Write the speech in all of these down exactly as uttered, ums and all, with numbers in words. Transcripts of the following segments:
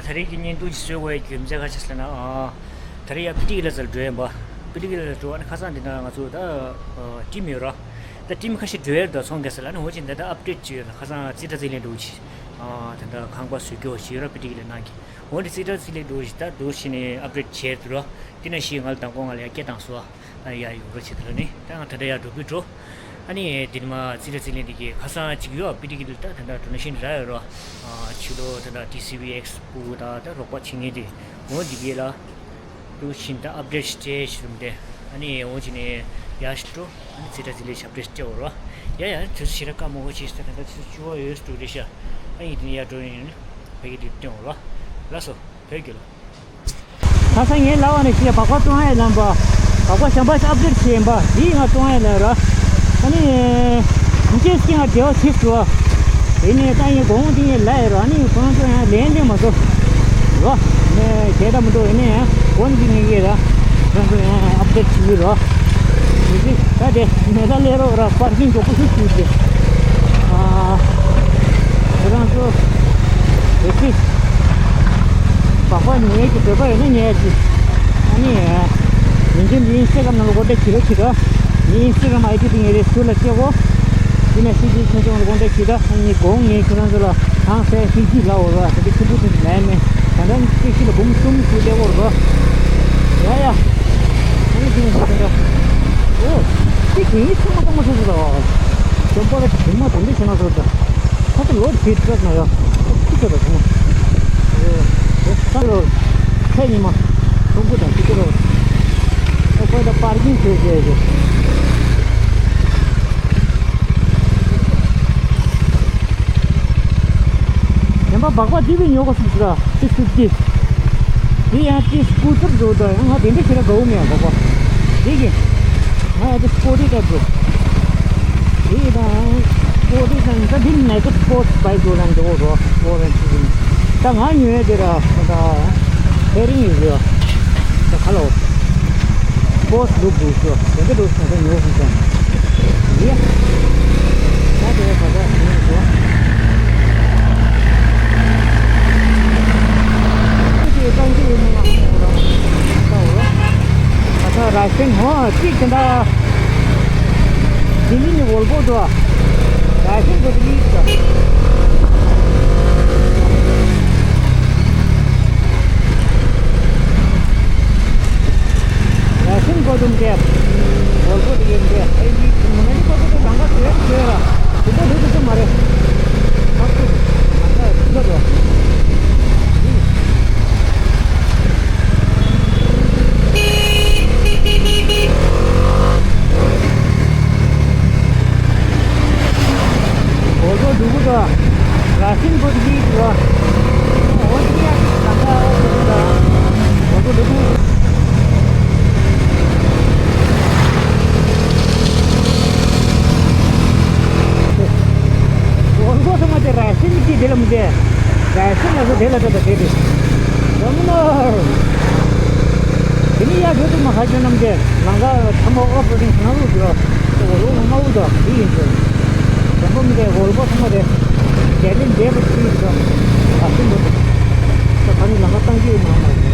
ད་རེས་ཀྱི་བརྙན་ཐུང་ཅིག་བཟོ་དགོས་ཡ་རྒྱུ་མཚན་ག་ཅི་ཟེར་ན། ཨ། ད་རེས་ཡ་པི་ཏི་ཀི་ལ་ཚར་འགྲོ་ཡིན་པ། པི་ཏི་ཀི་ལ་འགྲོ་བ་ནི་ཁ་སང་འདི་ན་ང་ཚོ་ད་ཊིམ་ཡོད་ར། ད་ཊིམ་ཁ་ཤས་འགྲོ་ཡ་ད་ཚོང་རྒྱག་ས་ལ་ནི་འོ་ཅི་འདི་ད་ཨབ་ཌེཊ་ཅིག་ཡོད་ལ། ཁ་སང་རྩིས་ཁྲ་རྩིས་ལེན་འགྲོ་ཅིག་ཨ། ད་ད་ཁང་པ་བཟོ་རྒྱུ་ཞིག་ཡོད་ར། པི་ཏི་ཀི་ལ་ནང་གི། འོ་འདི་རྩིས་ཁྲ་རྩིས་ལེན་འགྲོ་ཞིག་ད་འགྲོ་ཞིག་ནས་ཨབ་ཌེཊ་བྱས་འདུག་ར། དེ་ན་ཞིག་ང་ལ་དང་པོ་ང་ལ་ཡ་སྐད་བཏང་སོང་། ཨ། ཡ་ཡོང་རོགས་བྱེད་དུ་ལ་ནི་ད་ང་ད་ལྟ་ཡ་འགྲོ་བུད་འགྲོ། ཨ་ནི་དེ་ནི་མ་རྩིས་ཁྲ་རྩིས་ལེན་དེ་གི་ཁ་སང་ཅིག་ཡོད་པི་ཏི་ཀི་ལ་ད་ད་ད་ཌོ་ནེ་ཤན་རག་ཡོད་རོ། ཨ། ཕྱི་ལོ་ད་ད་ཊི་སི་ཝི་ཨེགས་ཕྲུ་གུ་ད་ད་རོགས་པ་བྱེད་མཁན་དེ། འོ་འདི་གི་ལ་འགྲོ་བཞིན་ད་ཨབ་ཌེཊ་སྤྲད་ཞུ་རུམ་དེ། ཨ་ནི་འོ་ཅི་ནས་ཡ་ཞིག་འགྲོ། ཨ་ནི་རྩིས་ཁྲ་རྩིས་ལེན་ཞབས་ཕྲ་སྤྲད་འོ་རོ། ཡ་ཡ་དུས་སུ་ཞེ་དྲག་བཀའ་མོལ་གོ་ཅིག་ད་ད་ད་དུས་སུ་བཅུ་བ་ཡོད་སུ་འགྲོ་རེད་ཤག་ཨ་ཡིན་དེ་ནི་ཡ་འགྲོ་ཡིན་ནི་བོད་ཀྱི་དེ་སྟོན་འོ་རོ། ལགས་སོ། བོད་ཀྱི་ལོ། ཁ་སང་ངའི་ལབ་པ་ནང་བཞིན་སྦག་སྦག་བཙོང་ཡས་ལམ་པ། སྦག་སྦག་བྱམས་པ་ཨབ་ཌེཊ་བྱས་ཡིན་པ་འདི་ང་བཙོང་ཡས་ལབ་ར། ཨ་ནི་ཁྱེད་ཀྱིས་ང་འབྲེལ་བ་བྱེད་དགོས། དེ་ནས་ད་ངས་དགོངས་དེ་ངས་ལབ་ཡོད་ར། ཨ་ནི་ཁོ་རང་ཚོ་ཡང་ལན་སྤྲད་མ་ཐུབ་ར། ངས་བྱས་ད་མི་འདུག་ཡིན་ནའི་ཡང་དགོངས་དེ་ངས་ཡོད་ར། ཁོ་རང་ཚོ་ཡང་ཨབ་ཌེཊ་བྱེད་ཀྱི་ར། དེ་ད་དེ་མེ་ད་ལས་རོགས་ར། པར་ཀིང་མགྱོགས་པོ་ཞིག་བྱེད་ཀྱི། ཨ། ཁོ་རང་ཚོ་དེ་ཚེ་སྦག་སྦག་ཉལ་གྱི་འདོད་པ་ཡོད་ན་ཉལ་གྱི། ཨ་ནི་ཡིན་གྱི་འདི་ཨིན་སི་ཊ་གྷ་རམ་ནང་ལ་ཀོན་ཊེག་བྱེད་རོགས་བྱེད་ད། ངའི་ཨིན་སི་ཊ་གྷ་རམ་ཨའི་ཌི་དེ་ངས་རེ་སུ་ལ་སྤྲད་གོ། དེ་ནས་སི་ཇི་ཁྱོད་ཚོ་ལ་ཀོན་ཊེག་བྱེད་ད། ཨ་ནི་དགོངས་ངས་ཁྱོད་རང་ཚོ་ལ་ཨང་ས་ཤིག་ཅིག་ལབ་འོ་ར། དེ་འདྲ་ཆེན་པོ་དེ་ལས་མེད། ད་ལྟ་ཅིག་ཤི་ལ་འབུམ་གསུམ་ཞིག་སླེབས་འོ་ར། ཡ་ཡ། ཨ་ནི་དེ་ནས་ད་ལྟ་འོ། དེ་གན་ཡིན་ཚང་མ་གཏོང་མ་ཐུབ་ཟེར་ར། ཅོམ་པ་ལ་དེ་མ་དེ་འདྲ་བྱས་ན་ཚོ་ད། ཁོ་ཚོ་ལོ་དེ་ཚོ་ན་ཡ། ཁོ་ཚོ་ད་ཚང་མ། ཨོ། ད་ལོ། ཚེ་ཉི་མ། ཁྲོམ་བུ་དང་དེ་ཚོ་ལོ། ཨོ་ཁོ་ད་པར་ཀིང་བྱས་བྱས་བྱས། ཡན་པ་སྦག་སྦག་དེ་བས་ཉོ་གོ་སྲིད་ཟེར་ར། དེ་ཚོ་དེ། དེ་ཡང་དེ་སྐུ་ཚབ་འགྲོ་དང་ཡང་ང་དེ་འདྲ་ཞིག་ལ་དགའ་བོ་མེད་པ་པ། དེ་གི། ང་ཡང་དེ་སྤོ་ཏི་ལྟ་བུ། དེ་དང་སྤོ་ཏི་དང་ད་དེ་ནས་ཀི་སྤོར་ཊི་སི་བྷའི་ཀི་འགྲོ་ལ་འགྲོ་རོགས་སྤོ་རན་ཆུ་ཡིན། ད་ང་ཉོས་དེ་ར་ད་ཧེ་རིང་ཡོད་རེད། ད་ཁ་ལོ། སྤོར་ཊི་སི་ལུག་འདུག་ཤོ་དེ་འདྲ་འདུག་ཤོ་ད་ཉོ་ཧུང་ཀྱང་། ཡེ། ད་དེ་བ་ད་ཉོ་ཤོ། ད་ད་ར་ཤན་ཧོ་ཅིག་ད་ད། དེ་ནི་ནི་ཝོལ་བོ་འདུག་ཨ། ར་ཤན་འདུག་ནི་ད། ར་ཤན་གོ་དུམ་དེ། ཝོལ་བོ་དེ་ཡིན་དེ། ཨེ་ཡི་མ་ནི་གོ་དུམ་དེ་གང་ག་ཟེར་ཟེར་ར། དེ་འདྲ་རེད་དེ་མ་རེད། ཁག་པོ་རེད། གང་ག་རེད་ལ་དོ། ཝོལ་བོ་འདུག་གོ། ར་ཤན་བོ་འདི་འདུག་གོ། འོ་འདི་ཡ་ད་ད་འོ་འདི་འདུག་གོ། ཝོལ་བོ་འདུག་གོ། ཝོལ་བོ་ཚང་མ་དེ་ར་ཤན་གྱི་དེ་ལ་མི་དེ། ར་ཤན་ལ་སོ་དེ་ལ་དེ་ལ་དེ་དེ། ཝོལ་བོ་ནོ། དེ་ནི་ཡ་བོད་དུ་མ་ཁ་ཆོ་རྣམས་དེ་ལང་ཀ་ཚང་མ་ཨོ་པ་རེ་ཤན་ལ་འགྲོ། ཨོ་ལོ་མ་འུ་དོ་དེ་ཡིན་ཚོད། དང་པོ་མི་དེ་ཝོལ་བོ་ཚང་མ་དེ་རྒྱལ་ལེན་འདས་པ་ཅི་ཡིན་ཚོད། ཨ་སུ་འགྲོ་དེ་ད་ཕ་ནི་ལང་ཀ་བཏང་གི་ཡོད་མ་མ་རེད།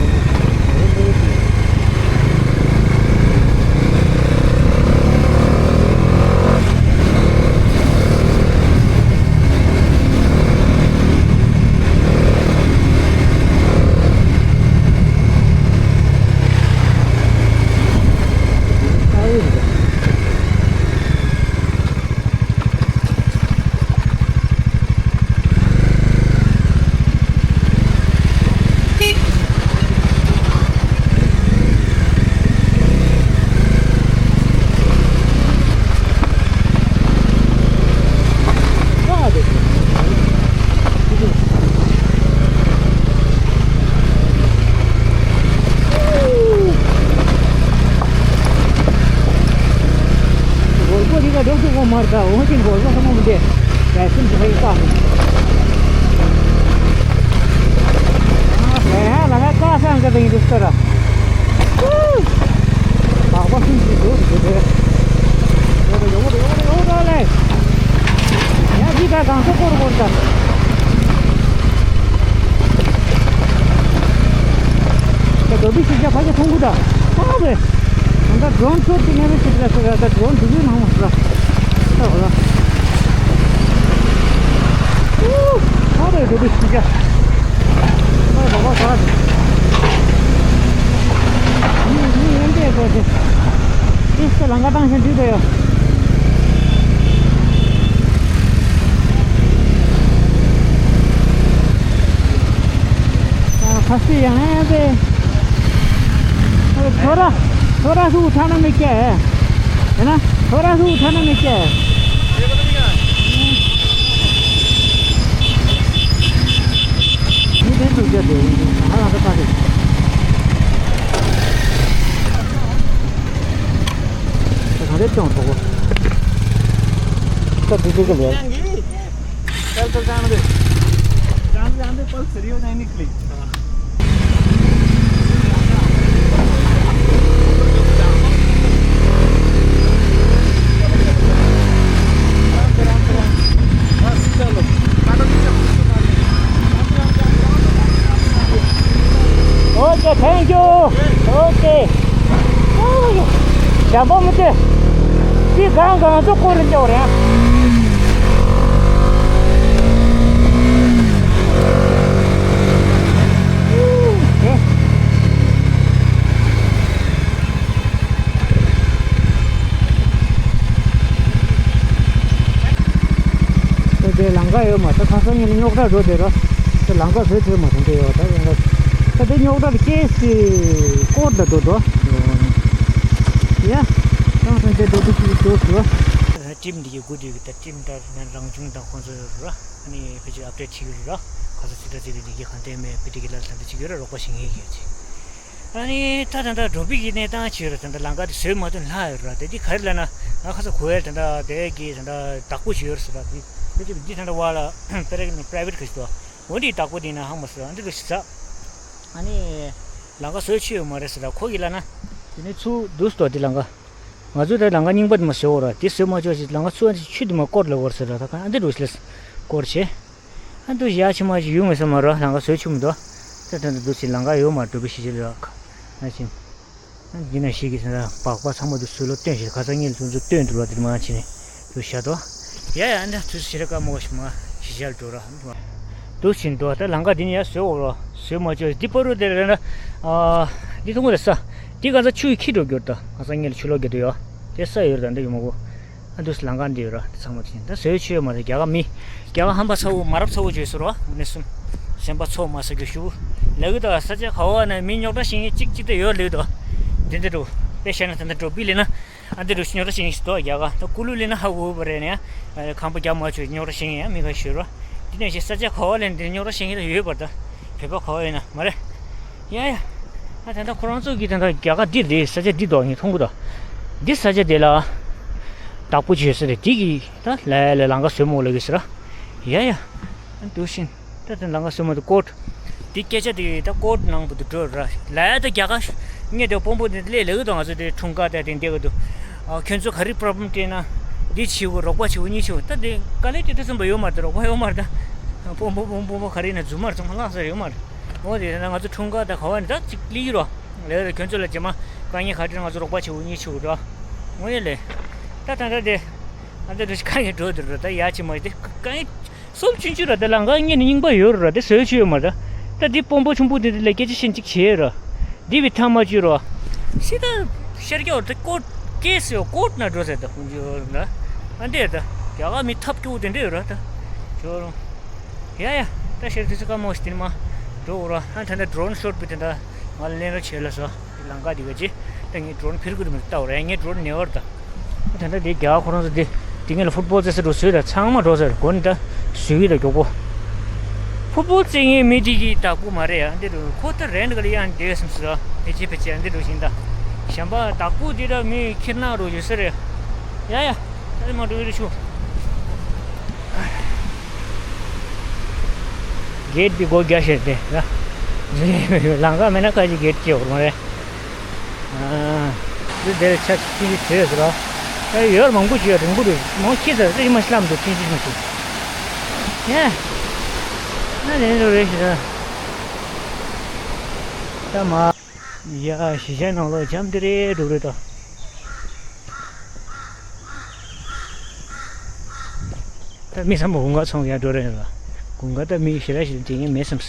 འགྲོ་དུས་ཤིག་ཀྱང་ཕ་གི་མཐོང་གི་ད། ཨ་བས། ད་ལྟ་ཌོ་རོན་ཤོཊ་དེ་ངས་རེ་ཞིག་རེད་ཟེར་ད་ཌོ་རོན་འགྲོ་དུས་ནང་མ་ཟེར། ད་འོ་ལ། ཨུ། ཨ་བས་འགྲོ་དུས་ཤིག་ཀྱང་། ཨ་བས་བ་ཟ། མི་མི་ཡོན་ཏན་དགོས་ཏེ། ཏིས་ལང་ཀ་བཏང་ཞིང་འདུས་ད་ཡོད། ཁ་སི་ཡང་ཨེ་བས། ཐོ་ར་ཐོ་ར་སུ་ཐ་ན་མི་སྐྱེ། ཡིན་ན་ཐོ་ར་སུ་ཐ་ན་མི་སྐྱེ། མི་དེ་ཚོ་སྐྱེ་དེ་ང་ལ་ད་ཁ་སི། ད་གང་རེད་ཅང་ཐོག་གོ། ད་དུ་དུ་ག་ལེ། चल, चल, जाने दे। जाने दे, जाने दे, पल सीरियस नहीं निकली। बस, चलो। Okay, thank you. Okay. ཞྭ་མོ་མི་དེ། དེ་གང་གང་ཚོ་སྐོར་རེ་འཇོག་རེད། དེ་ལང་ཀ་ཡོད་མ་ད་ཁ་སང་ཉིན་རྙོག་དྲ་འགྲོ་དེ་ར། དེ་ལང་ཀ་བཟོས་ཐུབ་མ་སོང་དེ་ཡོད་ད་ཡང་ད་དེ་རྙོག་དྲ་ཀེ་སི་ཀོར་ད་འགྲོ་འགྲོ། ཡ། ཁ་སང་དེ་འགྲོ་དུས་ཤིག་འགྲོ་ཐུབ། ཊིམ་འདི་གི་སྒུག་དུས་ཀྱི་ད་ཊིམ་ད་ནས་རང་བྱུང་དང་ཁོང་ཚོ་ཡོད་ར། ཨ་ནི་ཕལ་ཆེར་ཨབ་ཌེཊ་བྱེད་ཀྱི་རེད་ར། ཁ་སང་ཚིག་ཐག་བཅད་དུས་འདི་གི་གང་ལྟར་མེད་ཕལ་ཆེར་གི་ལ་ད་འདི་བྱེད་ཀྱི་ཡོད་ར། རོགས་པ་བྱེད་མཁན་གྱི་ཡོད་ཅིག་ཨ་ནི་ད་ད་ལྟ་འགྲོ་བི་གི་གནས་སྟངས་བྱས་ར། ད་ལྟ་ལམ་ཁ་དེ་བཟོས་མ་ཐུབ་ལྷག་ཡོད་ར། དེ་འདི་ག་རེ་ལབ་ན་ང་ཁ་སང་གོ་ཡ་ད་ལྟ་དེ་གི་ད་ལྟ་བདག་པོ་བྱས་ཡོད་ར་ཟེར་ར། དེ་དེ་འདི་ད་ལྟ་བ་ལ་པེ་རེག་ནི་པ་རའི་ཝེཊ་ག་ཞིག་འདུག་འོ་འདི་བདག་པོ་དེ་ན་ཧང་མ་ཟེར་ར། འདི་རུ་ཞིག་ཟ། ཨ་ནི་ལམ་ཁ་བཟོས་ཆོད་ཡོད་མ་རེད་ཟེར་ར། ཁོ་གི་ལབ་ན་དེ་ནི་ཚུར་འདུག་སྟོ་དེ་ལམ་ཁ། ང་ཚོས་ད་ལམ་ཁ་རྙིང་པ་དེ་མ་བཟོས་འོ་ར། དེ་བཟོས་མ་ཆོག་ཅིག་ལམ་ཁ་ཚུར་ཨ་ནི་ཆུ་དེ་མ་སྐོར་ལ་འོར་ཟེར་ར། ད་ག་ཨ་འདི་འདྲ་ཞིག་ལ་སྐོར་བྱས། ཨ་འདུ་ཞིག་ཡ་ཕྱི་མ་ཞིག་ཡོང་ངེས་ས་མ་ར། ལམ་ཁ་བཟོས་ཆུག་མི་འདུག་ད་ད་འདུ་ཞིག་ལམ་ཁ་ཡོད་མ་འགྲོ་བི་ཤི་ཤི་ལ་ཁ་ན་ཕྱིན། ཨ་འདི་ན་ཞིག་གི་ས་ན་སྦག་སྦག་ཚང་མ་འདུ་སུ་ལོ་སྟོན་ཞིག་ཁ་ཚ་ངེས་ལ་སུ་ཚོ་སྟོན་འདུག་ལ་དེ་མ་ཕྱིན་ནས་འདུ་བཞག་དོ། ཡ་ཡ་ཨ་འདྲ་དུས་སུ་ཞི་ར་ཀ་མོ་ཞིག་མ་ཞི་ཞལ་འགྲོ་ར། འདུ་ཕྱིན་འདུག་ད་ལམ་ཁ་འདི་ནི་ཡ་བཟོས་འོ་ར། བཟོས་མ་བཅོས་འདི་པ་རུ་དེ་རེད་ན། ཨ་འདི་ཐུང་རེད་ས། འདི་ག་ཚ་ཆུ་ཡི་ཁྱི་འགྲོ་རྒྱུར་ད་ང་ཚ་ངེད་ལ་ཆུ་ལོག་རྒྱུ་དུ་ཡོད། དེ་ས་ཡོད་ར་འདི་ཡོད་མ་གོ། ཨ་འདུ་ལམ་ཁ་འདི་ཡོད་ར་ཚང་མ་དེ་ད་བཟོས་ཆུ་ཡོད་མ་རེད། རྒྱ་ག་མི་རྒྱ་ག་ཧམ་པ་ཚ་བོ་མ་རབས་ཚ་བོ་བཅོས་ཟེར་རོ་ནས་སུམ། སེམས་པ་ཚོ་མ་ས་རྒྱུ་ཞུ། ལ་གི་ད་ས་ཆ་ག་བ་ན་མི་རྙོག་དྲ་ཤེས་ངེས་གཅིག་གཅིག་ད་ཡོད་ལ་གི་ད། དེ་འདི་འགྲོ་དཔེ་བཤད་ན་ད་འདི་འགྲོ་པི་ལི་ན། ཨ་འདི་རུ་ཉོ་ར་ཤེས་ཤིག་ཏོ་རྒྱ་ག་ད་ཀུ་ལུ་ལི་ན་ཧ་འུ་བ་རེ་ནས་ཁང་པ་རྒྱ་མ་ཆོས་ཉོ་ར་ཤེས་ཡ་མི་ཁ་ཤོར་རོ། དེ་ནས་ཤེས་ས་ཆ་ག་བ་ལེན་དེ་ཉོ་ར་ཤེས་ཡ་ཡོད་པར་ད། བོད་པ་ག་བ་ཡོད་ན་མ་རེད། ཡ་ཡ། ཨ་ད་ད་ཁོ་རང་ཚོ་གི་ད་ད་རྒྱ་ག་འདི་རེད། ས་ཆ་འདི་དོ་ངས་མཐོང་གི་དོ། འདི་ས་ཆ་དེ་ལ་བདག་པོ་བྱོས་ས་རེད། དེ་གི་ད་ལ་ཡ་ལ་ལང་ཀ་བཟོས་མོ་ལ་གི་ཟེར་ར། ཡ་ཡ། ཨ་འདུག་ཤིན། ད་དེ་ལང་ཀ་སོ་མ་དེ་ཀོཊ། དེ་སྐད་ཆ་དེ་ད་ཀོཊ་ནང་བུ་དུ་འགྲོ་ར། ལ་ཡ་ད་རྒྱ་གར། ངས་དེ་དཔོན་པོ་དེ་སླེབས་ལེ་གི་དང་ང་ཚོ་དེ་འཁྲུངས་སྐར་དེ་དེ་འདེགས་གི་འདུག་ཨ་ཁྱོད་ཚོ་ག་རེ་པྲོབ་ལེམ་སྤྲད་ན། འདི་བྱེད་དགོས་རོགས་པ་བྱེད་དགོས་གཉིས་བྱེད་དགོས་ད་དེ་དཀའ་ལས་དེ་དུས་ཙམ་པ་ཡོད་མ་རེད། རོགས་པ་ཡོད་མ་རེད་ད། དཔོན་པོ་དཔོན་པོ་དཔོན་པོ་ག་རེ་ཡིན་ན་རྫུན་མ་རེད། ཚང་མ་ལྷག་ས་ཡོད་མ་རེད། འོ་དེ་ན་ང་ཚོ་འཁྲུངས་སྐར་ད་ག་བ་ནས་ད་ཅིག་སླེབས་ཀྱི་རོ། ལེ་ལེ་ཁྱོད་ཚོ་ལ་རྗེས་མ་དཀའ་ངལ་ག་རེ་ང་ཚོ་རོགས་པ་བྱེད་དགོས་གཉིས་བྱེད་དགོས་རོ། འོ་ཡ་ལེ། ད་ད་ད་དེ། ཨ་ད་དུ་ཞིག་དཀའ་ངལ་འགྲོ་དུ་རོ་ད་ཡ་ཆེ་མ་དེ་དཀའ་ངལ། སོབ་ཆུང་ཆུང་ར་དེ་ལ་ང་ངེད་ནི་རྙིང་པ་ཡོད་ར་དེ་བཟོས་ཆུ་ཡོད་མ་ར། ད་དེ་དཔོན་པོ་ཆུང་པོ་དེ་དེ་ལ་སྐད་ཆ་ཤེས་གཅིག་བྱེད་ར། དེ་བི་ཐ་མ་ཆུ་ར། སི་ད་ཤར་རྒྱག་དེ་ཀོ་ཀེ་སི་ཡོ་ཀོ་ན་འགྲོ་ཟེར་ད་ཀུན་ཆུ་ཡོད་ར། ཨ་འདྲེ་ད་རྒྱ་ག་མི་ཐབས་སྐྱོ་དེ་འདྲེ་ཡོད་ར་ད། ཆོ་རུང་། ཡ་ཡ། ད་ཤར་དུས་སུ་ཀ་མོ་ཤི་དེ་ནི་མ་འགྲོ་ར། ཨ་ད་ད་ཌོ་རོན་ཤོཊ་བི་དེ་ད་ང་ལ་ལེན་ར་ཆེ་ལ་སོ། ལང་ཀ་དེ་ག་ཅི། ད་ངས་ཌོ་རོན་ཕིར་ཀུ་རི་མི་ལྟ་བ་ར་ངས་ཌོ་རོན་ནེ་བར་ད། ད་ལྟ་དེ་རྒྱ་གར་ཁོ་རང་ཚོ་དེ་དེ་ངས་ལ་ཕུཊ་བོལ་རྩེ་ས་འགྲོ་བཟོས་ད་ཚང་མ་འགྲོ་ཟེར་གོ་ནི་ད་བཟོས་ཡིད་ལ་མགྱོགས་པོ། ཕུཊ་བོལ་རྩེ་ངའི་མི་དེ་གི་བདག་པོ་མ་རེད་ཡ་འདི་རུ་ཁོ་ད་རེན་ག་ལ་ཡང་འདེད་སམ་སི་ཕེ་ཆེ་ཕེ་ཆེ་འདི་རུ་བཞིན་ད་གཞན་པ་བདག་པོ་དེ་ད་མི་ཁྱེར་ན་རུ་ཡོད་ས་རེད། ཡ་ཡ་ད་མ་འགྲོ་ཡོད་རེད་ཆུ། གེད་འདི་སྒོ་རྒྱག་ཤེས་ཏེ་ཡ། ལང་ཀ་མེད་ན་ཁ་ཅིག་གེད་སྐྱེ་བར་མ་རེད། འདི་དེར་ཆ་ཆིན་ཆི་བྲིས་ཟེར་རོ། ཨེ་ཡོར་མང་པོ་བྱོས་རིང་པོ་རེད་མོ་ཁྱི་ཟེར་ཏེ་ཡི་མ་ཤི་ལམ་དུ་ཆིན་ཆི་ཆིན་ཆི། ཡ། ན་ལེན་རོ་རེ་ཞིག་ར། ད་མ། ཡ་གཞིས་ཆགས་ནང་ལོགས་འཇམ་དེ་རེད་འགྲོ་རེད་ད། ད་མི་ཚང་མ་དགུན་ཁ་ཚོང་ཡ་འགྲོ་རེད་ལ། དགུན་ཁ་ད་མི་ཞེ་དྲག་ཞིག་དེ་ངས་མེད་བསམ།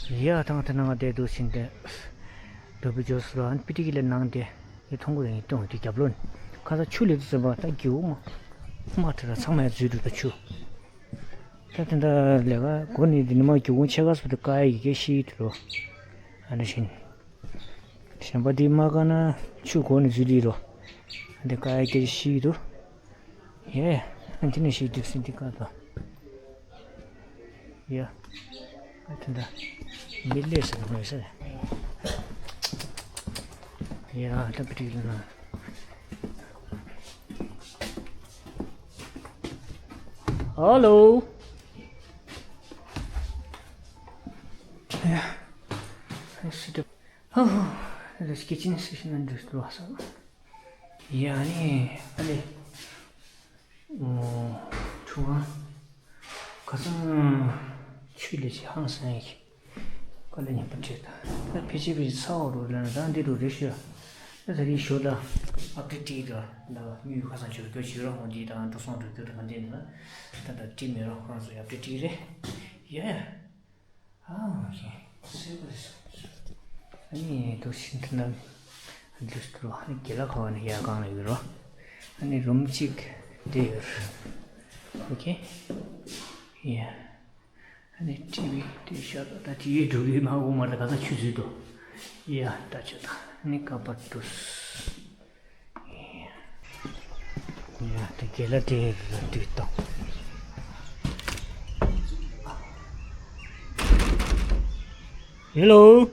ཡ་ཐང་དེ་ནང་བསྡད་འདུག་ཕྱིན་ཏེ། འགྲོ་བའི་རྗེས་སུ་ལ་པི་ཏི་ཀི་ལ་ནང་དེ། དེ་མཐོང་གི་རེད། ངས་སྟོན་དེ་རྒྱབ་ལོགས་ནས་ཁ་སང་ཆུ་སླེབས་དུས་ཙམ་པ་ད་སྒེའུ་ཁུང་དམར་ཁྲ་ར་ཚང་མ་ཡང་འཛུལ་འདུག་ད་ཆུ། ད་དེ་འདྲ་ལས་ཀ་འགོ་ནས་འདི་ནས་མར་སྒེའུ་ཁུང་ཕྱེད་ཀ་སོགས་དེ་ཀ་ཡ་ཡི་གེ་ཤེས་དུ་རོ། ཨ་ནི་བཞིན། གཞན་པ་འདི་མ་བཀག་ན་ཆུ་འགོ་ནས་འཛུལ་དུས་རོ། འདི་ཀ་ཡ་ཡི་གེ་ཤེས་དུ། ཡེ། ཨ་འདི་ནས་ཤེས་དུས་སྲིད་འདི་ཀ་དོ། ཡ། ཨ་དེ་འདྲ། མི་ལས་སུ་མི་ཟེར། ཡ་ད་པི་ཏི་ལ་ན། ཧ་ལོ། ཡ། ཨ་སི་ཏོ། ཧ་ཧོ། ལས་ཀི་ཅིན་སི་ཤི་ན་འདྲི་སྟོ་ཧ་ས། ཡ་ནི་ཨ་ལེ། ཨོ། ཁྲུ་གང་། ཁ་སང་ཆུ་ལས་ཆེ་ཧང་སང་ཡིན། ཀ་ལ་ཉན་པ་བྲེད་ད། ད་ཕལ་ཆེར་ཕལ་ཆེར་ཚ་བ་རུ་ལ་ན་ད་འདི་རུ་རེ་ཤོད། ད་ད་རེ་ཤོད་ད། ཨབ་ཏི་ཏི་ད། ད་དངུལ་ཁ་སང་ཆུ་རུ་སྐྱོ་ཆུ་ར་ཧོང་འདི་ད་འགྲོ་སོང་རུ་སྐྱོ་ད་ག་འདི་ན། ད་ད་ཏི་མེ་ར་ཁོ་རང་ཚོ་ཨབ་ཏི་ཏི་རེད། ཡ་ཡ། ཨ་ཨོ་ཁེ། སེ་གོ་རེ་སོ། ཨ་ནི་དུ་ཤིན་ཏུ་ན། འདུས་ཏུ་ཨ་ནི་དགེ་ལགས་ཁོ་ཨ་ནི་ཡ་གང་ལ་ཡོད་རོ། ཨ་ནི་རུམ་གཅིག་དེ་ཡོད། ཨོ་ཁེ། ཡ། ཨ་ནི་ཊི་ཝི་དེ་ཤར་ད་ཊི་ཝི་འགྲོ་གི་མ་འོ་མ་ད་ག་ས་ཆུ་ཚུད་དོ། ཡ་ད་ཆུ་ད་ཨ་ནི་ཀ་པར་ཏུས། ཡ་དེ་དགེ་ལགས་དེ་ར་དུས་དང་། ཧེ་ལོ།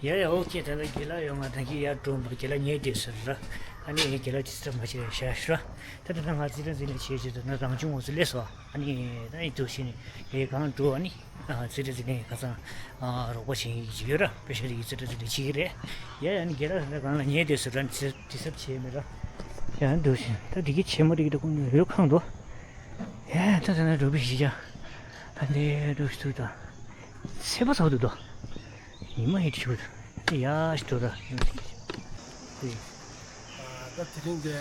ཡ་ཡ་ཨོ་ཁེ། ད་ལྟ་དགེ་ལགས་ཡོང་ང་ད་གི་ཡར་འགྲོ་འདུག་དགེ་ལགས་ཉལ་བསྡད་ཟེར་ར། ཨ་ནི་ངས་དགེ་ལགས་ཅི་ཙམ་མ་བྱེད་ཡ་ཤ་ཤ་ར། ད་ད་ད་ང་ཙི་ལ་ཙི་ལ་བྱེད་བྱེད་ད་ན་རང་བྱུང་འོ་ཙི་ལས་སོ། ཨ་ནི་ད་ཡིན་འདུག་ཤི་ནི་ཡེ་གང་འགྲོ་ཨ་ནི། ཙི་ཏྲ་ཙི་ནས་ཁ་སང་རོགས་པ་བྱེད་ཀྱི་ཡོད་ར། པེ་ཤ་རི་ཙི་ཏྲ་ཙི་ཏྲ་བྱེད་ཀྱི་རེད། ཡ་ཡ་ནི་རྒན་ལགས་ད་གང་ལ་ཉལ་བསྡད་ཟེར་ར། ནི་ཙི་ཙི་སབ་བྱས་མེད་ར། ཡ་འདུག་ཤིང་ད་འདི་གི་བྱེད་མ་འགྲིག་གི་ད་ཁོང་ཡོད་ཁང་དུ། ཡ་ད་ད་ན་འགྲོ་བི་ཞིག་ཅང་ད་འདི་འགྲོ་ཞིག་ཐུག་ད། ཚེ་པ་ཚ་བ་འདུག་ད། ཉི་མ་ཡི་ཞུ་ཡ་ཞིག་འགྲོ་ད། ད་དེ་རིང་གི་ད་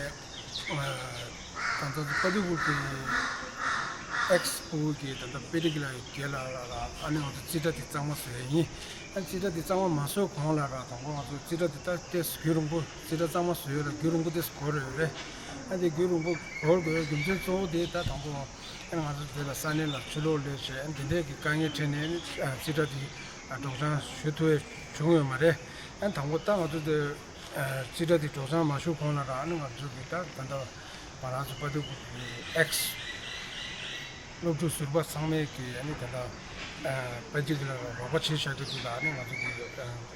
ལྟ་དཔའ་བདུད་ཕུག་གི་ཨེག་སི་ཕུག་གི་ད་ལྟ་པེ་ཏི་ཀི་ལ་ཡི་རྒན་ལགས་ལ་ཨ་ནི་ང་ཚོ་རྩིས་ཁྲ་དེ་གཙང་མ་བཟོས་ཡིན། ཨ་རྩིས་ཁྲ་དེ་གཙང་མ་མ་བཟོས་གོང་ལ་ར་དང་པོ་ང་ཚོ་རྩིས་ཁྲ་དེ་ད་ཏེ་རྒྱུན་རིང་པོ་རྩིས་ཁྲ་གཙང་མ་བཟོས་ཡོད་ལ་རྒྱུན་རིང་པོ་ཏེ་འགོར་ཡོད་རེད། ཨ་དེ་རྒྱུན་རིང་པོ་འགོར་དགོས་རྒྱུ་མཚན་གཙོ་བོ་དེ་ད་དང་པོ་ཨ་ང་ཚོ་དེ་ལ་ས་གནས་ལ་ཆུ་ལོག་སླེབས་བྱས་ཨ་དེ་འདྲས་ཀྱི་དཀའ་ངལ་འཕྲད་ནས་རྩིས་ཁྲ་དེ་སྒྲོག་སྦྱང་ཞུ་ཐུབ་ཡ་བྱུང་ཡོད་མ་རེད། ཨ་དང་པོ་ད་ང་ཚོ་དེ། རྩིས་ཁྲ་དེ་སྒྲོག་སྦྱང་མ་ཞུ་གོང་ལ་རང་ནི་ང་ཚོ་གི་ད་ད་ལྟ་ང་རང་ཚོ་དཔའ་བདུད་ཕུག་གི་ཨེག་སི་སློབ་ཕྲུག་ཟུར་པ་ཚང་མས་ཀྱི་ཨ་ནི་ད་ལྟ་དཔལ་སྐྱིད་ལ་རོགས་པ་བྱེད་བྱ་རྒྱུ་དེ་ལ་ཨ་ནི་ང་ཚོ་གི་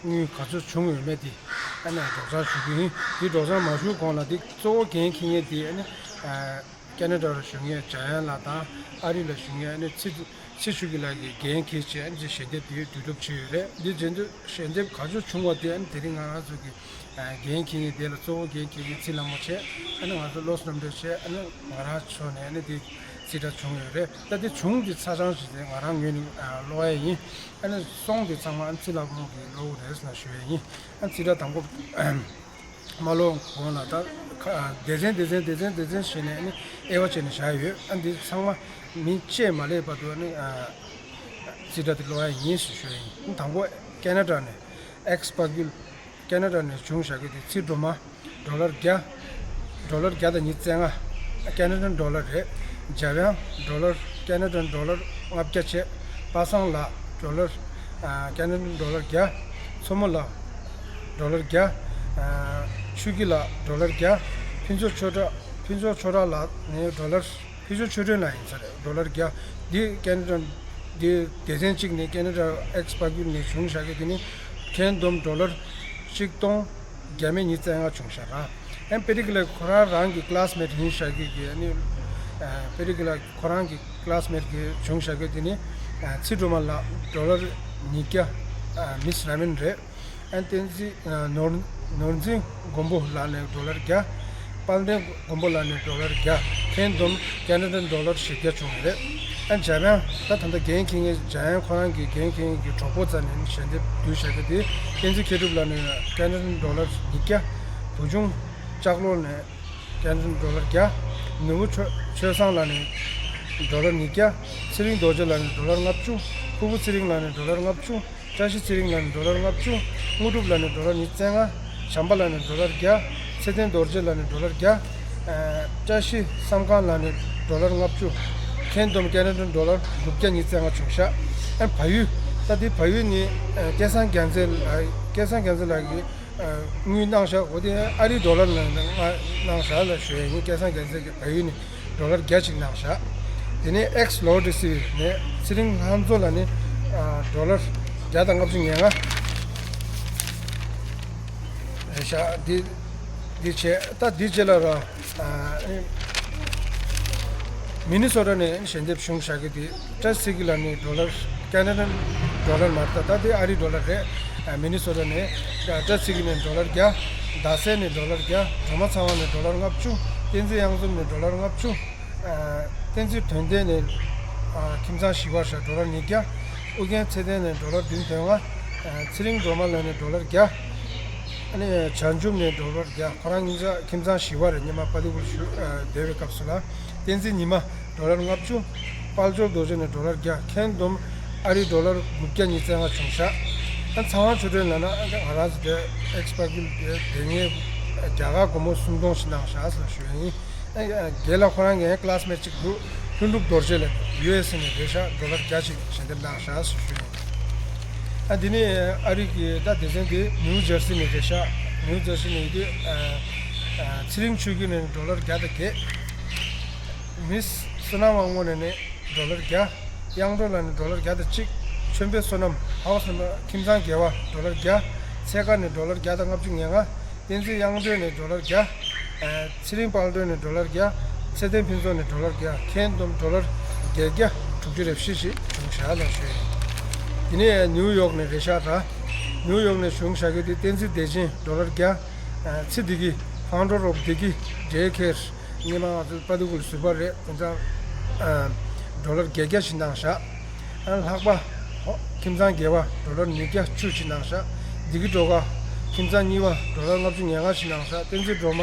དངུལ་ག་ཚོད་བྱུང་ཡོད་མེད་དེ་ཨ་ནི་སྒྲོག་སྦྱང་ཞུ་གི་ཡིན། དེ་སྒྲོག་སྦྱང་མ་ཞུ་གོང་ལ་དེ་གཙོ་བོ་འགན་འཁྱེར་མཁན་དེ་ཨ་ནི། ཁེ་ན་ཌ་ལ་བཞུགས་མཁན་འཇམ་དབྱངས་ལགས་དང་ཨ་རི་ལ་བཞུགས་མཁན་ཨ་ནི་ཚེ་ཚེ་ཆོས་སྐྱིད་ལགས་ཀྱིས་འགན་འཁྱེར་བྱས་ཨ་ནི་ཞལ་འདེབས་དེ་བསྡུ་རུབ་བྱས་ཡོད་རེད། འདི་རྗེས་འདེབས་ཞལ་འདེབས་ག་ཚོད་བྱུང་བ་དེ་ཨ་ནི་དེ་རིང་ང་རང་ཚོ་གི་འགན་འཁྱེར་མཁན་དེ་ལ་གཙོ་བོ་འགན་འཁྱེར་མཁན་ཚེ་ལྷ་མོ་བྱས་ཨ་ནི་ང་ཚོ་བློ་བཟང་རྣམ་གྲོལ་བྱས་ཨ་ནི་ང་རང་ཕྱོགས་ནས་ཨ་ནི་དེ་རྩིས་ཁྲ་བྱུང་ཡོད་རེད། ད་དེ་བྱུང་དེ་ཚ་གྲང་ཞིག་དེ་ང་རང་ངོས་ནས་ཀློག་ཡ་ཡིན། ཨ་ནི་སོང་དེ་ཚང་མ་ཨ་ནི་ཚེ་ལྷ་མོ་གིས་ཀློག་རེད་ཟེར་ན་ཞུ་ཡ་ཡིན། ཨ་ནི་རྩིས་ཁྲ་དང་པོ། མ་ལོག་གོང་ལ་ད་ཁ་སྡེ་ཚན་སྡེ་ཚན་སྡེ་ཚན་སྡེ་ཚན་བྱས་ནས་ནི་དབྱེ་བ་བྱས་ནས་བཞག་ཡོད། ཨ་འདི་ཚང་མ་མི་བཅས་མ་སླེབས་བར་དུ་ནི་རྩིས་ཁྲ་དེ་ཀློག་ཡ་ཡིན་ཞེས་ཞུ་ཡ་ཡིན། དང་པོ་ཁེ་ན་ཌ་ནས་ཨེག་སི་པ་ཀུལ་ཁེ་ན་ཌ་ནས་བྱུང་བཞག་གི་དེ་ཚེ་སྒྲོལ་མ་ཌོ་ལར་བརྒྱ། ཌོ་ལར་བརྒྱ་དང་ཉི་ཤུ་རྩ་ལྔ་ཁེ་ན་ཌན་ཌོ་ལར་རེད། འཇམ་དབྱངས་ཌོ་ལར་ཁེ་ན་ཌན་ཌོ་ལར་ལྔ་བརྒྱ་བྱས། པ་སངས་ལགས་ཌོ་ལར་ཨ་ཁེ་ན་ཌན་ཌོ་ལར་བརྒྱ། མཚོ་མོ་ལགས་ཌོ་ལར་བརྒྱ། ཨ་ཆོས་སྐྱིད་ལགས་ཌོ་ལར་བརྒྱ། ཕུན་ཚོགས་ཆོས་གྲགས་ཕུན་ཚོགས་ཆོས་གྲགས་ལགས་ནས་ཌོ་ལར་ཕུན་ཚོགས་ཆོས་སྒྲོན་ལགས་ཡིན་ས་རེད་ཌོ་ལར་བརྒྱ། འདི་ཁེ་ན་ཌ་འདི་སྡེ་ཚན་གཅིག་ནས་ཁེ་ན་ཌ་ཨེག་སི་པ་ཀུལ་ནས་བྱུང་བཞག་གི་དེ་ནི་ཁེ་ན་ཌོམ་ཌོ་ལར་ཆིག་སྟོང་བརྒྱ་མེད་ཉི་ཤུ་རྩ་ལྔ་བྱུང་ཤག་ར། ཨན་པེ་རི་ཀི་ལ་ཁོ་རང་རང་གི་ཀླ་སི་མེ་ཊི་ཡིན་ཤག་གི་གི་ཨ་ནི་ཨ་པེ་རི་ཀི་ལ་ཁོ་རང་གི་ཀླ་སི་མེ་ཊི་གི་བྱུང་ཤག་གི་དེ་ནི་ཨ་ཚེ་སྒྲོལ་མ་ལགས་ཌོ་ལར་ཉིས་བརྒྱ་ཨ་མིས་ར་མིན་རེད། ཨན་བསྟན་འཛིན་ཨ་ནོར་ནོར་འཛིན་མགོན་པོ་ལགས་ནས་ཌོ་ལར་བརྒྱ། དཔལ་ལྡན་མགོན་པོ་ལགས་ནས་ཌོ་ལར་བརྒྱ། ཁེ་ན་ཌོམ་ཁེ་ན་ཌན་ཌོ་ལར་བཞི་བརྒྱ་བྱུང་བ་རེད། ཨ་འཇམ་དབྱངས་ད་ད་ལྟ་འགན་འཁྱེར་མཁན་འཇམ་དབྱངས་ཁོ་རང་གི་འགན་འཁྱེར་མཁན་གྱི་གྲོགས་པོ་རྩ་ནས་ཞལ་འདེབས་བསྡུས་བཞག་གི་དེ། བསྟན་འཛིན་མཁས་གྲུབ་ལགས་ནས་ཀེ་ན་ཌན་ཌོ་ལར་ཉིས་བརྒྱ། བུ་ཆུང་ལྕགས་ལོ་ནས་ཀེ་ན་ཌན་ཌོ་ལར་བརྒྱ། ནོར་བུ་ཆོས་ཆོས་བཟང་ལགས་ནས་ཌོ་ལར་ཉིས་བརྒྱ། ཚེ་རིང་རྡོ་རྗེ་ལགས་ནས་ཌོ་ལར་ལྔ་བཅུ། ཕུར་བུ་ཚེ་རིང་ལགས་ནས་ཌོ་ལར་ལྔ་བཅུ། བཀྲ་ཤིས་ཚེ་རིང་ལགས་ནས་ཌོ་ལར་ལྔ་བཅུ། དངོས་གྲུབ་ལགས་ནས་ཌོ་ལར་ཉི་ཤུ་རྩ་ལྔ། བྱམས་པ་ལགས་ནས་ཌོ་ལར་བརྒྱ། ཚེ་བརྟན་རྡོ་རྗེ་ལགས་ནས་ཌོ་ལར་བརྒྱ། ཨ་བཀྲ་ཤིས་བསམ་ཁང་ལགས་ནས་ཌོ་ལར་ལྔ་བཅུ། ཁེན་ཏོམ་ཀེ་ན་ཌན་ཌོ་ལར་དགུ་བརྒྱ་ཉི་ཤུ་རྩ་ལྔ་བྱུང་ཤག་ཨ་བལ་ཡུལ། ད་འདི་བལ་ཡུལ་ནི་ཨ་སྐལ་བཟང་རྒྱལ་མཚན་ལགས། སྐལ་བཟང་རྒྱལ་མཚན་ལགས་ཀྱིས་ཨ་དངུལ་གནང་ཤག་འོ་དེ་ཨ་རིའི་ཌོ་ལར་ནང་གནང་ཤག་ལ་ཞུ་ཡ་ཡིན། སྐལ་བཟང་རྒྱལ་མཚན་གྱིས་བལ་ཡུལ་ནས་ཌོ་ལར་བརྒྱ་ཅིག་གནང་ཤག་དེ་ནས་ཨེག་སི་ལོ་ཌི་སི་ནས་ཚེ་རིང་ལྷ་མཚོ་ལགས་ནས་ཨ་ཌོ་ལར་བརྒྱ་དང་ལྔ་བཅུ་ང་ལྔ། རེད་ཤག་འདི་འདི་བྱས། ད་འདི་རྗེས་ལ་ར་ཨ་མི་ནི་སོ་ཊ་ནས་ཞལ་འདེབས་བྱུང་བཞག་གི་དེ། བཀྲ་ཤིས་ཚེ་རིང་ལགས་ནས་ཌོ་ལར། ཀེ་ན་ཌན་ཌོ་ལར་མ་རེད། ད་ད་དེ་ཨ་རིའི་ཌོ་ལར་རེད། ཨ་མི་ནི་སོ་ཊ་ནས་བཀྲ་ཤིས་ཚེ་རིང་ནས་ཌོ་ལར་བརྒྱ། རྡ་སའི་ནས་ཌོ་ལར་བརྒྱ། སྒྲོལ་མ་ཚེ་དབང་ནས་ཌོ་ལར་ལྔ་བཅུ། བསྟན་འཛིན་གཡང་འཛོམས་ནས་ཌོ་ལར་ལྔ་བཅུ། ཨ་བསྟན་འཛིན་དོན་ལྡན་ནས་ཨ་ཁྱིམ་ཚང་བཞི་པ་ཤག་ཌོ་ལར་ཉིས་བརྒྱ། ཨུ་རྒྱན་ཚེ་བརྟན་ནས་ཌོ་ལར་བདུན་དོན་ལྔ། ཨ་ཚེ་རིང་སྒྲོལ་མ་ལགས་ནས་ཌོ་ལར་བརྒྱ། ཨ་ནི་བྱང་ཆུབ་ནས་ཌོ་ལར་བརྒྱ། ཁོ་རང་གཉིས་ཀ་ཁྱིམ་ཚང་བཞི་པ་རེད། སྔོན་མ་པ་ལི་ཝུཌ་ཞུ་ཨ་བསྡད་པའི་སྐབས་སུ་ལ། བསྟན་འཛིན་ཉི་མ་ཌོ་ལར་ལྔ་བཅུ། དཔལ་འབྱོར་རྡོ་རྗེ་ནས་ཌོ་ལར་བརྒྱ། ཁེན་ཏོམ་ཨ་རིའི་ཌོ་ལར་དགུ་བརྒྱ་ཉི་ཤུ་རྩ་ལྔ་བྱུང་ཤག་ཨ་ཚངས་དབང་ཆོས་སྒྲོན་ལབ་ན་ཨ་ང་རང་ཚོ་དེ་ཨེག་སི་པ་ཀུལ་དེ་དེ་ངས་རྒྱ་གར་སྒོར་མོ་སུམ་སྟོང་ཞིག་གནང་ཤག་ཟེར་ཞུ་ཡ་ཡིན། ཨ་རྒན་ལགས་ཁོ་རང་ངའི་ཀི་ལ་སི་མེ་ཊི་གཅིག་འདུག་ལྷུན་གྲུབ་རྡོ་རྗེ་ལགས་ཡུ་ཨེ་སི་ནས་རེད་ཤག་ཌོ་ལར་བརྒྱ་ཞིག་ཞལ་འདེབས་གནང་ཤག་ཟེར་ཞུ་ཡ་ཡིན། ཨ་འདི་ནི་ཨ་རི་གི་ད་སྡེ་ཚན་དེ་ནིའུ་ཇར་སི་ནས་རེད་ཤག་ནིའུ་ཇར་སི་ནས་ཡིན་དུས་ཨ་ཨ་ཚེ་རིང་ཆོས་སྐྱིད་ནས་ཌོ་ལར་བརྒྱ་དང་བརྒྱད། མིས་བསོད་ནམས་དབང་མོ་ནས་ནི་ཌོ་ལར་བརྒྱ། གཡང་སྒྲོལ་ལགས་ནས་ཌོ་ལར་བརྒྱ་དང་གཅིག་ཆོས་འཕེལ་བསོད་ནམས་ཧའོ་སི་ནམ་པར་ཁྱིམ་ཚང་བརྒྱད་པ་ཌོ་ལར་བརྒྱ། ཚེ་དཀར་ནས་ཌོ་ལར་བརྒྱ་དང་ལྔ་བཅུ་ང་ལྔ། བསྟན་འཛིན་གཡང་སྒྲོལ་ནས་ཌོ་ལར་བརྒྱ། ཨ་ཚེ་རིང་དཔལ་སྒྲོན་ནས་ཌོ་ལར་བརྒྱ། ཚེ་བརྟན་ཕུན་ཚོགས་ནས་ཌོ་ལར་བརྒྱ། ཁེན་ཏོམ་ཌོ་ལར་བརྒྱད་བརྒྱ་དྲུག་ཅུ་རེ་བཞི་ཞིག་བྱུང་ཤག་ལ་ཞུ་ཡིན། དེ་ནས་ནིའུ་ཡོག་ནས་རེད་ཤག་ད་ནིའུ་ཡོག་ནས་བྱུང་ཤག་གི་དེ་བསྟན་འཛིན་བདེ་ཆེན་ཌོ་ལར་བརྒྱ། ཨ་ཚེ་བདེ་སྐྱིད་founder of བདེ་སྐྱིད་ཌེ་ཁེར། སྔོན་མ་ང་ཚོ་པ་ཏི་ཀུལ་ཟུར་པ་རེད། དེ་ཚོ་ཨ་ཌོ་ལར་བརྒྱད་བརྒྱ་ཞིག་གནང་ཤག་ཨ་ལྷག་པ་ཁྱིམ་ཚང་བརྒྱད་པ་ཌོ་ལར་ཉིས་བརྒྱ་བཅུ་ཞིག་གནང་ཤག་བདེ་སྐྱིད་སྒྲོལ་དཀར་ཁྱིམ་ཚང་གཉིས་པ་ཌོ་ལར་ལྔ་བཅུ་ང་ལྔ་ཞིག་གནང་ཤག་བསྟན་འཛིན་སྒྲོལ་མ་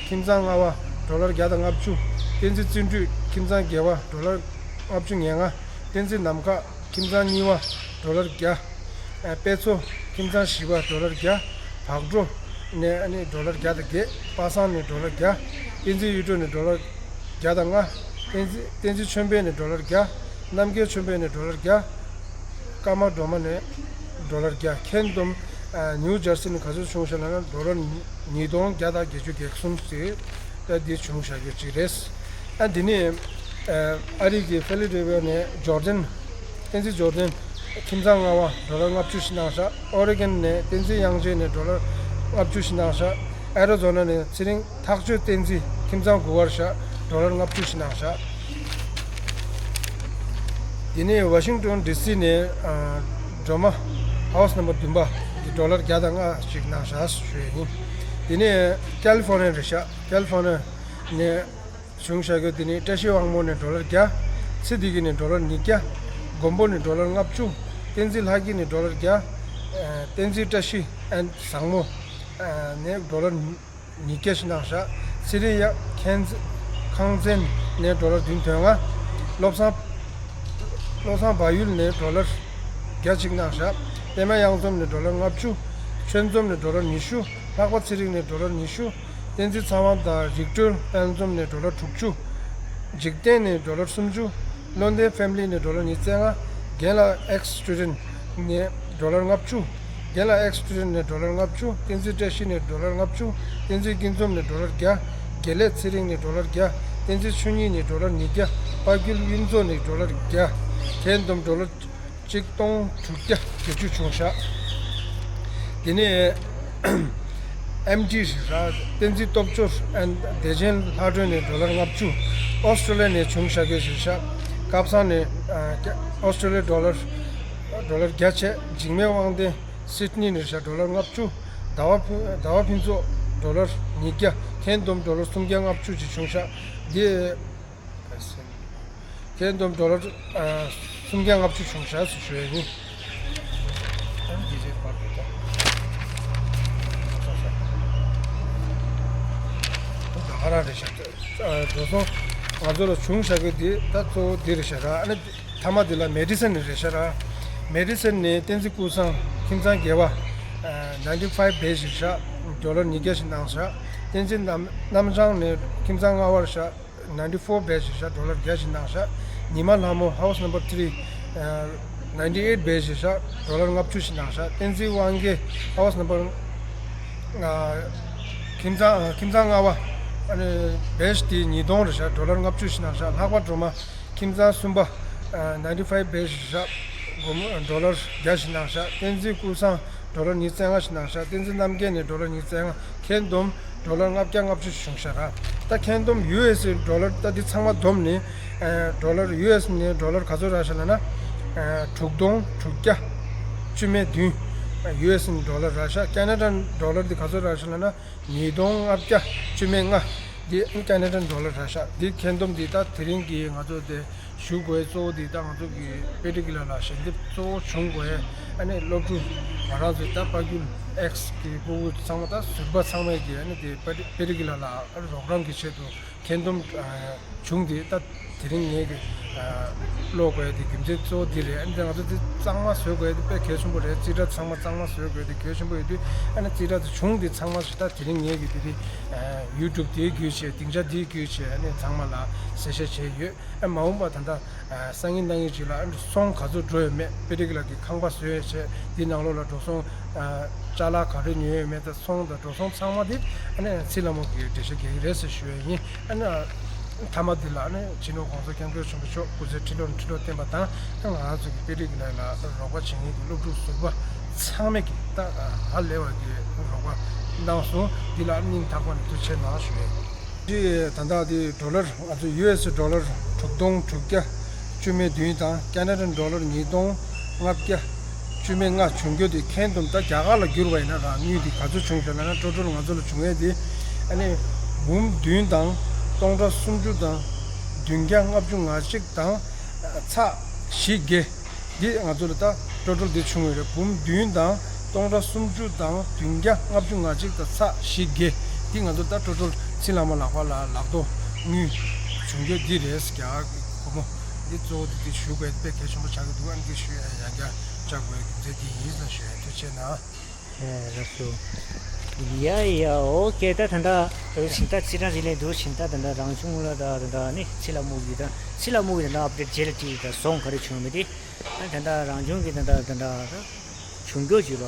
ཁྱིམ་ཚང་ལྔ་པ་ཌོ་ལར་བརྒྱ་དང་ལྔ་བཅུ། བསྟན་འཛིན་བརྩོན་འགྲུས་ཁྱིམ་ཚང་བརྒྱད་པ་ཌོ་ལར་ལྔ་བཅུ་ང་ལྔ། བསྟན་འཛིན་ནམ་མཁའ་ཁྱིམ་ཚང་གཉིས་པ་ཌོ་ལར་བརྒྱ། ཨ་དཔེ་མཚོ་ཁྱིམ་ཚང་བཞི་པ་ཌོ་ལར་བརྒྱ། བག་གྲོ་ནས་ཨ་ནི་ཌོ་ལར་བརྒྱ་དང་བརྒྱད། པ་སངས་ནས་ཌོ་ལར་བརྒྱ། བསྟན་འཛིན་གཡུ་སྒྲོན་ནས་ཌོ་ལར་བརྒྱ་དང་ལྔ། བསྟན་འཛིན་བསྟན་འཛིན་ཆོས་འཕེལ་ནས་ཌོ་ལར་བརྒྱ། རྣམ་རྒྱལ་ཆོས་འཕེལ་ནས་ཌོ་ལར་བརྒྱ། ཀརྨ་སྒྲོལ་མ་ནས་ཌོ་ལར་བརྒྱ། ཁེན་ཏོམ་ཨ་ནིའུ་ཇར་སི་ནས་ག་ཚོད་བྱུང་ཤག་ལབ་ན་ཌོ་ལར་ཉིས་སྟོང་བརྒྱ་དང་བརྒྱད་ཅུ་གྱ་གསུམ་ཞིག་ད་འདི་བྱུང་བཞག་ཡོད་ཅིག་རེད། ཨ་འདི་ནི་ཨ་ཨ་རི་གི་ཕི་ལ་ཌེལ་ཕི་ཡ་ནས་ཇོར་ཌན། བསྟན་འཛིན་ཇོར་ཌན་ཁྱིམ་ཚང་ལྔ་པ་ཌོ་ལར་ལྔ་བཅུ་ཞིག་གནང་ཤག་ཨོ་རི་གན་ནས་བསྟན་འཛིན་དབྱངས་ཅན་ནས་ཌོ་ལར་ལྔ་བཅུ་ཞིག་གནང་ཤག་ཨེ་རི་ཛོ་ན་ནས་ཚེ་རིང་ཐག་གཅོད་བསྟན་འཛིན་ཁྱིམ་ཚང་དགུ་པར་ཤག་ཌོ་ལར་ལྔ་བཅུ་ཞིག་གནང་ཤག་དེ་ནས་ཝ་ཤིང་ཏོན་ཌི་སི་ནས་ཨ་སྒྲོལ་མ་ཧའོ་སི་ནམ་པར་བདུན་པ་གི་ཌོ་ལར་བརྒྱ་དང་ལྔ་ཞིག་གནང་ཤག་ཞུ་ཡ་ཡིན། དེ་ནས་ཀལ་ལི་ཧྥོར་ནི་ཡ་རེད་ཤག་ཀལ་ལི་ཧྥོར་ནི་ཡ་ནས་བྱུང་བཞག་ཡོད། དེ་ནས་བཀྲ་ཤིས་དབང་མོ་ནས་ཌོ་ལར་བརྒྱ། ཚེ་བདེ་སྐྱིད་ནས་ཌོ་ལར་ཉིས་བརྒྱ། མགོན་པོ་ནས་ཌོ་ལར་ལྔ་བཅུ། བསྟན་འཛིན་ལྷ་སྐྱིད་ནས་ཌོ་ལར་བརྒྱ། ཨ་བསྟན་འཛིན་བཀྲ་ཤིས་ཨན་བཟང་མོ་ཨ་ནས་ཌོ་ལར་ཉིས་བརྒྱ་ཞིག་གནང་ཤག་ཚེ་རིང་ཡ་ཁང་ཁང་ཚན་ནས་ཌོ་ལར་བདུན་དོན་ལྔ། བློ་བཟང་བློ་བཟང་བལ་ཡུལ་ནས་ཌོ་ལར་བརྒྱ་གཅིག་གནང་ཤག་པད་མ་གཡང་འཛོམས་ནས་ཌོ་ལར་ལྔ་བཅུ། ཆོས་འཛོམས་ནས་ཌོ་ལར་ཉི་ཤུ། ལྷག་པ་ཚེ་རིང་ནས་ཌོ་ལར་ཉི་ཤུ། བསྟན་འཛིན་ཚེ་དབང་དང་རིག་གྲོལ་དཔལ་འཛོམས་ནས་ཌོ་ལར་དྲུག་ཅུ། འཇིག་རྟེན་ནས་ཌོ་ལར་སུམ་ཅུ། བློ་ལྡན་ཕེ་མི་ལི་ནས་ཌོ་ལར་ཉི་ཤུ་རྩ་ལྔ། རྒན་ལགས་ཨེག་སི་སི་ཊུ་ཌེན་ཊི་ནས་ཌོ་ལར་ལྔ་བཅུ། རྒན་ལགས་ཨེག་སི་སི་ཊུ་ཌེན་ཊི་ནས་ཌོ་ལར་ལྔ་བཅུ། བསྟན་འཛིན་བཀྲ་ཤིས་ནས་ཌོ་ལར་ལྔ་བཅུ། བསྟན་འཛིན་སྐྱིད་འཛོམས་ནས་ཌོ་ལར་བརྒྱ། དགེ་ལེགས་ཚེ་རིང་ནས་ཌོ་ལར་བརྒྱ། བསྟན་འཛིན་ཆོས་ཉིད་ནས་ཌོ་ལར་ཉིས་བརྒྱ། དཔལ་སྒྱུར་གཡུ་མཚོ་ནས་ཌོ་ལར་བརྒྱ། ཁེན་ཏོམ་ཌོ་ལར་ཆིག་སྟོང་དྲུག་བརྒྱ་བརྒྱད་ཅུ་བྱུང་ཤག་དེ་ནས་ཨེམ་ཌི་ར་བསྟན་འཛིན་སྟོབས་འབྱོར་ཨན་བདེ་ཆེན་ལྷ་སྒྲོན་ནས་ཌོ་ལར་ལྔ་བཅུ། ཨོ་སི་ཀྲོ་ལི་ཡ་ནས་བྱུང་ཤག་གི་ཞིག་ཤག་ཀབ་སང་ནས་ཨ་ཨོ་སི་ཀྲོ་ལི་ཡ་ཌོ་ལར་ཌོ་ལར་བརྒྱ་བྱས། འཇིགས་མེད་དབང་ལྡན་སིད་ནི་ནས་ཤག་ཌོ་ལར་ལྔ་བཅུ། ཟླ་བ་ཕུན་ཟླ་བ་ཕུན་ཚོགས་ཌོ་ལར་ཉིས་བརྒྱ། ཁེན་ཏོམ་ཌོ་ལར་སུམ་བརྒྱ་ལྔ་བཅུ་ཅིག་བྱུང་ཤག་འདི། ཁྱོན་བསྡོམས་ཌོ་ལར་ཨ་སུམ་བརྒྱ་ལྔ་བཅུ་བྱུང་ཤག་ཟེར་ཞུ་ཡ་ཡིན། ཨ་ནི་རྗེས་ཆེད་པར་དུ་ད་ད་ག་རང་རེད་ཤག་ཨ་འགྲོ་སོང་ང་ཚོ་ལ་བྱུང་ཤག་གི་འདི་ད་གཙོ་བོ་འདི་རེད་ཤག་ར། ཨ་ནི་མཐའ་མ་འདི་ལ་མེ་ཌི་སན་ནས་རེད་ཤག་ར། མེ་ཌི་སན་ནས་བསྟན་འཛིན་ཀུན་བཟང་ཁྱིམ་ཚང་བརྒྱད་པ་ཨ་ནའིན་ཊི་ཕའིབ་བེ་ཞིག་ཤག་ཌོ་ལར་ཉིས་བརྒྱ་ཞིག་གནང་ཤག་བསྟན་འཛིན་རྣམ་རྣམ་བྱང་ནས་ཁྱིམ་ཚང་ལྔ་པར་ཤག་ནའིན་ཊི་ཕོར་བེ་ཞིག་ཤག་ཌོ་ལར་བརྒྱ་ཞིག་གནང་ཤག་ཉི་མ་ལྷ་མོ་ཧའུ་སི་ནམ་བར་ཐི་རི་ཨ་ནའིན་ཊི་ཨེཊ་བེ་ཞིག་ཤག་ཌོ་ལར་ལྔ་བཅུ་ཞིག་གནང་ཤག་བསྟན་འཛིན་དབང་རྒྱལ་ཧའུ་སི་ནམ་བར་ཨ་ཁྱིམ་ཚང་ཨ་ཁྱིམ་ཚང་ལྔ་པ་ཨ་ནི་བེ་ཞིག་དེ་ཉིས་སྟོང་རེད་ཤག་ཌོ་ལར་ལྔ་བཅུ་ཞིག་གནང་ཤག་ལྷག་པ་སྒྲོལ་མ་ཁྱིམ་ཚང་གསུམ་པ་ཨ་ནའིན་ཊི་ཕའིབ་བེ་ཞིག་ཤག་སྒོར་མོ་ཌོ་ལར་བརྒྱ་ཞིག་གནང་ཤག་བསྟན་འཛིན་ཀུན་བཟང་ཌོ་ལར་ཉི་ཤུ་རྩ་ལྔ་ཞིག་གནང་ཤག་བསྟན་འཛིན་རྣམ་རྒྱལ་ནས་ཌོ་ལར་ཉི་ཤུ་རྩ་ལྔ། ཁྱོན་བསྡོམས་ཌོ་ལར་ལྔ་བརྒྱ་ལྔ་བཅུ་ཞིག་བྱུང་ཤག་ར། ད་ཁྱོན་བསྡོམས་ཡུ་ཨེས་ཌོ་ལར་ད་འདི་ཚང་མ་བསྡོམས་ནས་ཨ་ཌོ་ལར་ཡུ་ཨེས་ནས་ཌོ་ལར་ག་ཚོད་རག་ཤག་ལབ་ན་ཨ་དྲུག་སྟོང་དྲུག་བརྒྱ་བཅུ་མེད་བདུན། ཡུ་ཨེས་ནས་ཌོ་ལར་རག་ཤག་ཁེ་ན་ཌ་ཌོ་ལར་འདི་ག་ཚོད་རག་ཤག་ལབ་ན་ཉིས་སྟོང་ལྔ་བརྒྱ་བཅུ་མེད་ལྔ། འདི་ཁེ་ན་ཌ་ཌོ་ལར་རག་ཤག་འདི་ཁྱོན་བསྡོམས་འདི་ད་དེ་རིང་གི་ང་ཚོ་དེ་ཞུ་དགོས་གཙོ་བོ་འདི་ད་ང་ཚོ་གི་པེ་ཏི་ཀི་ལ་ལ་ཞལ་འདེབས་གཙོ་བོ་བྱུང་དགོས་ཨ་ནི་སློབ་ཕྲུག་ང་རང་ཚོའི་ད་དཔལ་འབྱོར་ཨེགས་གི་སྤུ་གུ་ཚང་མ་ད་ཟུར་པ་ཚང་མས་ཀྱི་ཨ་ནི་དེ་པེ་ཏི་ཀི་ལ་ལ་རོགས་རམ་གྱི་ཆེད་དུ་ཁྱོན་བསྡོམས་བྱུང་སྟེ་ད་དེ་རིང་ངས་ཀྱི་ཀློག་དགོས་ཡ་དེ་རྒྱུ་མཚན་གཙོ་བོ་འདི་རེད། ཨ་ནི་ད་ང་ཚོ་དེ་གཙང་མ་བཟོ་དགོས་ཡ་དེ་དཔེ་གལ་ཆེན་པོ་རེད། རྩིས་ཁྲ་ཚང་མ་གཙང་མ་བཟོ་དགོས་ཡ་དེ་གལ་ཆེན་པོ་ཡོད་དུས་ཨ་ནི་རྩིས་ཁྲ་དེ་བྱུང་སྟེ་ཚང་མ་ཞིག་ད་དེ་རིང་ངས་ཀྱི་དེ་རིང་ཡུ་ཊུབ་དེའི་བརྒྱུད་བྱས་སྡིངས་ཆ་དེའི་བརྒྱུད་བྱས་ཨ་ནི་ཚང་མ་ལ་གསལ་བཤད་བྱས་ཡོད། ཨ་མ་འོངས་པ་ད་ལྟ་ཨ་སང་ཉིན་གནངས་ཉིན་ཅིག་ལ་ཨ་ནི་ཚོང་ག་ཚོད་འགྲོ་ཡོད་མེད་པེ་ཏི་ཀི་ལ་གི་ཁང་པ་བཟོས་ཡོད་བྱས་འདི་ནང་ལོགས་ལ་འགྲོ་སོང་ཨ་ཅ་ལག་ག་རེ་ཉོས་ཡོད་མེད་དང་ཚོང་དང་འགྲོ་སོང་ཚང་མ་དེ་ཨ་ནི་ཚེ་ལྷ་མོ་གི་འགྲེལ་བཤད་རྒྱག་གི་རེད་ཟེར་ཞུ་ཡ་ཡིན། ཨ་ནི་མཐའ་མ་འདི་ལ་ཨ་ནི་སྤྱི་ནོར་༸གོང་ས་༸སྐྱབས་མགོན་ཆེན་པོ་མཆོག་སྐུ་ཚེ་ཁྲི་ལོ་ཁྲི་ལོ་བརྟན་པ་དང་ཨ་ང་རང་ཚོ་གི་པེ་ཏི་ཀི་ལ་ལ་རོགས་པ་བྱེད་མཁན་གྱི་སློབ་ཕྲུག་ཟུར་པ་ཚང་མས་ཀྱི་ད་ཧ་ལས་པ་གི་རོགས་པ་གནང་སོང་། འདི་ལ་སྙིང་ཐག་པ་ནས་ཐུགས་རྗེ་ཆེ་གནང་ཞུ་ཡ་ཡིན། དེ་ད་ལྟ་དེ་ཌོ་ལར་ང་ཚོ་ཡུ་ཨེས་ཌོ་ལར་དྲུག་སྟོང་དྲུག་བརྒྱ་བཅུ་མེད་བདུན་དང་ཁེ་ན་ཌ་ཌོ་ལར་ཉིས་སྟོང་ལྔ་བརྒྱ་བཅུ་མེད་ལྔ་བྱུང་རྒྱུ་དེ་ཁྱོན་བསྡོམས་ད་རྒྱ་གར་ལ་བསྒྱུར་བ་ཡིན་ན་རང་དངུལ་དེ་ག་ཚོད་བྱུང་ཤག་ལབ་ན་ཊོ་ཊལ་ང་ཚོ་ལ་བྱུང་ཡས་དེ་ཨ་ནི་འབུམ་བདུན་དང་སྟོང་ཕྲག་སུམ་ཅུ་དང་བདུན་བརྒྱ་ལྔ་བཅུ་ང་གཅིག་དང་ཚེག་བཞི་བརྒྱད། འདི་ང་ཚོ་ལ་ད་ཊོ་ཊལ་འདི་བྱུང་བའི་རེད། འབུམ་བདུན་དང་སྟོང་ཕྲག་སུམ་ཅུ་དང་བདུན་བརྒྱ་ལྔ་བཅུ་ང་གཅིག་དང་ཚེག་བཞི་བརྒྱད། འདི་ང་ཚོ་ད་ཊོ་ཊལ་ཚེ་ལྷ་མོ་ལག་པ་ལ་ལག་ཐོག་དངུལ་བྱུང་རྒྱུ་འདི་རེད། རྒྱ་གར་གྱི་སྒོར་མོ་འདི་གཙོ་བོ་འདི་འདི་ཞུ་དགོས་དཔེ་གལ་ཆེན་པོ་ཆགས་ཀྱི་འདུག་ཨ་ནི་འདི་ཞུ་ཡ་ཡང་བསྐྱར་བཅར་དགོས་རྒྱུ་མཚན་འདི་ཡིན་ཟེར་ཞུ་ཡ། ཐུགས་རྗེ་ཆེ་གནང་། ཨེ་ལགས་སོ། ཡ་ཡ་ཨོ་ཁེ། ད་ད་ད་ཕྱིན་ད་ཚེ་རིང་ཟེར་ལེ་འདུག་ཕྱིན་ད་ད་ད་རང་བྱུང་ལ་ད་ད་ད་ནི་ཚེ་ལྷ་མོ་གི་ད་ཚེ་ལྷ་མོ་གི་ད་ད་ཨབ་ཌེཊ་རྗེས་ལ་ཅིག་ད་སོང་ག་རེ་བྱུང་མེད་དེ། ད་ད་རང་བྱུང་གི་ད་ད་ད་ད་བྱུང་རྒྱུ་ཅིག་ལ་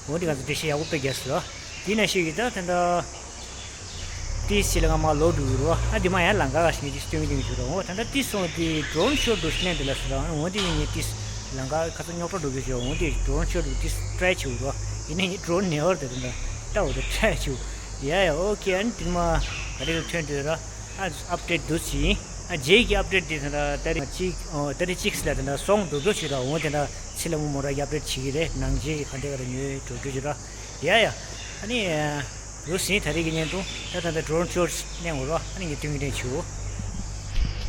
འོ་དེ་ང་ཚོ་འགྲེལ་བཤད་ཡག་པོ་དཔེ་རྒྱག་སྲིད་ལ། དེ་ན་ཞིག་གི་ད་ད་ད་ཏི་སི་ལ་ང་མ་ལོག་འགྲོ་གི་རོ། ཨ་དེ་མ་ཡང་ལང་ཀ་ག་ཞིག་ཅིག་སྟོན་གི་སྟོན་གི་བྱུང་རོ། འོ་ད་ད་ཏི་སོང་དེ་ཌོ་རོན་ཤོཊ་འགྲོ་ཤི་ནས་དེ་ལ་སྲིད་ལ། འོ་དེ་ཡིན་ངས་ཏི་ལང་ཀ་ཁ་ཚ་རྙོག་དྲ་འགྲོ་གི་བྱུང་། འོ་དེ་ཌོ་རོན་ཤོཊ་འགྲོ་ཏི་ཊ་རའེ་བྱུང་རོ། ཡིན་ནའི་ཌོ་རོན་ནེ་བར་དེ་ད་ད་འོ་དེ་ཊ་རའེ་བྱུང་། ཡ་ཡ་ཨོ་ཁེ། ཨ་ནི་དེ་མ་ག་རེ་ཐོན་འདོད་ར། ཨ་ཨབ་ཌེཊ་འདུག་ཅིང་། ཨ་རྗེས་ཀྱི་ཨབ་ཌེཊ་འདི་ད་ད་རེས་གཅིག་ཨོ་ད་རེས་གཅིག་ལ་ད་ད་སོང་འགྲོ་རྒྱུ་ཞིག་ར། འོ་དེ་ད་ཚེ་ལྷ་མོ་མོ་ར་ཡ་ཨབ་ཌེཊ་བྱེད་ཀྱི་རེད། ནང་རྗེས་ཀྱི་ག་འདྲ་ག་ར་ཉོས་འགྲོ་རྒྱུ་ཞིག་ར། ཡ་ཡ། ཨ་ནི་ཡོད་ཟིན་ད་རེས་ཀྱི་བརྙན་ཐུང་ད་ད་ད་ཌོ་རོན་ཤོཊ་གནང་འོ་ར། ཨ་ནི་ངས་སྟོན་གྱི་དྲན་བྱུང་།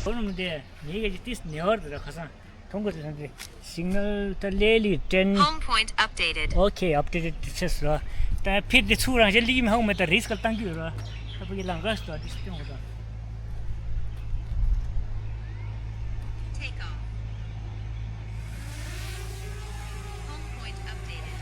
ཨོ་ནམ་དེ་ངས་ཀྱི་ཏིས་ནེ་བར་དེ་ར་ཁ་སང་མཐོང་གི་རེད་དེ། སིག་ནལ་ད་ལེ་ལི་ཏྲེན། Home point updated. Okay, updated དེ་ཚེ་སོ། ད་ཕིར་དེ་ཚུར་རང་བཞིན་ལིག་མི་ཧོང་མེད་ད་རིས་ཀལ་བཏང་གི་ཡོད་ར། ད་ཕ་གི་ལང་ཀ་སྟོ་དེ་སྟོན་གོ་ད། Take off. Home point updated.